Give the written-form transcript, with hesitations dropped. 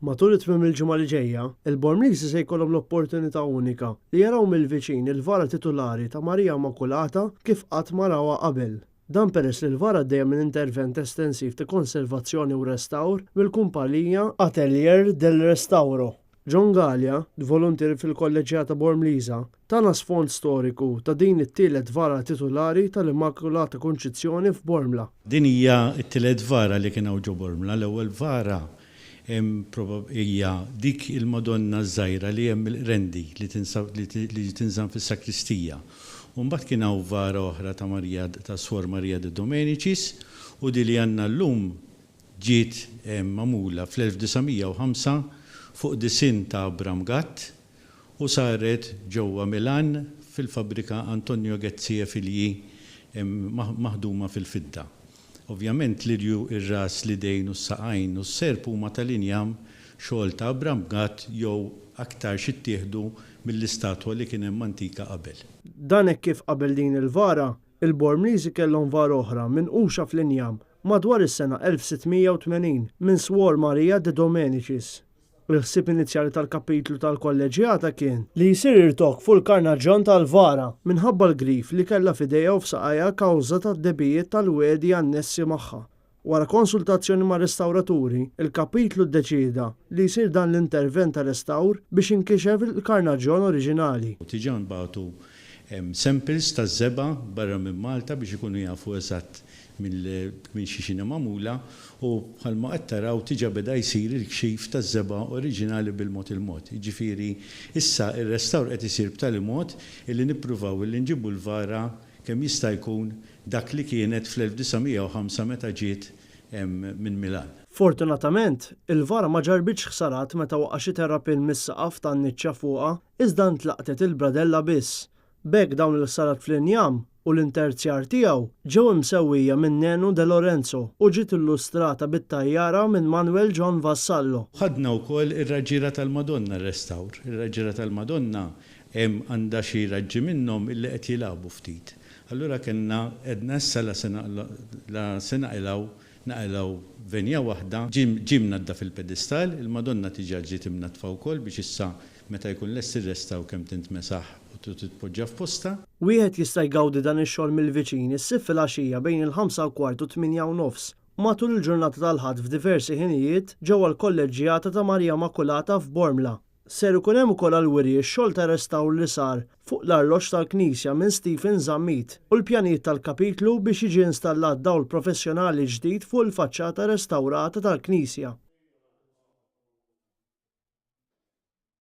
Matul it-tmiem il-ġimgħa li ġejja, il-Bormliżi se jkollhom l-opportunità unika li jaraw mill-viċin il-vara titulari ta' Marija Immakulata kif qatt ma rawha qabel. Dan peress li l-vara għaddejja minn intervent estensiv ta' konservazzjoni u restawr mill-kumpanija Atelier del Restauro. John Galea, voluntier fil-Kolleġġjata Bormliża, tana sfond storiku ta' din it-tielet vara titulari tal-Immakulata Kunċizzjoni f'Bormla. Din hija t-tielet vara li kien hawn ġo Bormla. L-ewwel vara hija dik il-Madonna ż-żgħira li hemm il-Qrendi li tinsab li tinżamm fis-sakristija. U mbagħad kien hawn vara oħra ta' Marija ta' Suor Maria de Domenicis u di li għandna llum ġiet magħmula fl-1905 fuq disinn ta' Abram Gatt u saret ġewwa Milan fil-fabbrika Antonio Ghezzi e Figli maħduma fil-fidda. Ovvjament l-irju, ir-ras, l-idejn u s-saqajn u s-serp huma tal-injam xogħol ta' Abram Gatt jew aktarx ittieħdu mill-istatwa li kien hemm antika qabel. Dan hekk kif qabel din il-vara, il-Bormliżi kellhom vara oħra minquxa fl-injam madwar is-sena 1680 minn Swor Maria de Domenicis. Il-ħsieb inizjali tal-kapitlu tal-Kolleġġjata kien li jsir irtokk fuq il-karnaġġjon tal-vara minħabba l-grif li kellha f'idejha u f'saqajha kawża tad-degħbijiet tal-wegħdi annessi magħha. Wara konsultazzjoni mar-restawraturi, il-kapitlu ddeċieda li jsir dan l-intervent ta' restawr biex inkixef il-karnaġġjon oriġinali. Diġà nbagħtu samples taż-żebgħa barra minn Malta biex ikunu jafu eżatt minn xiex inhi magħmula u bħalma qed taraw diġà beda jsir il-kxif taż-żebgħa oriġinali bil-mod il-mod. Jiġifieri issa r-restawr qed isir b'tali mod illi nippruvaw illi nġibu l-vara kemm jista' jkun dak li kienet fl-1905 meta ġiet minn Milan. Fortunatament, il-vara ma ġarrbitx ħsarat meta waqa' xi terrapien mis-saqaf tan-niċċa fuqha iżda ntlaqtet il-bradella biss. B'hekk dawn il-ħsarat fl-injam u l-interzjar tiegħu ġew imsewwija minn Nenu De Lorenzo u ġiet illustrata bit-tajjara minn Manuel John Vassallo. Ħadna wkoll ir-raġġiera tal-Madonna r-restawr. Ir-raġġiera tal-Madonna hemm għandha xi raġġi minnhom illi qed jilagħbu ftit. Allura kellna għedna issa la se la se naqilgħu naqilgħu venja waħda. Ġie ġie mnaddaf il-pedestall, il-Madonna diġà ġiet imnaddfa wkoll biex issa Meta jkun lest ir-restawr kemm tintmesaħ u titpoġġa f'postha. Wieħed jista' jgawdi dan ix-xogħol mill-viċin is-Sibt filgħaxija bejn il-ħamsa u kwart u t-tmienja u nofs u matul il-ġurnata tal-Ħadd f'diversi ħinijiet ġewwa l-Kolleġġjata ta' Marija Immakulata f'Bormla. Ser ikun hemm ukoll għall-wiri x-xogħol ta' restawr li sar fuq l-arloġġ tal-knisja minn Stephen Zammit u l-pjanijiet tal-kapitlu biex jiġi installat dawl professjonali ġdid fuq il-faċċata restawrata tal-knisja.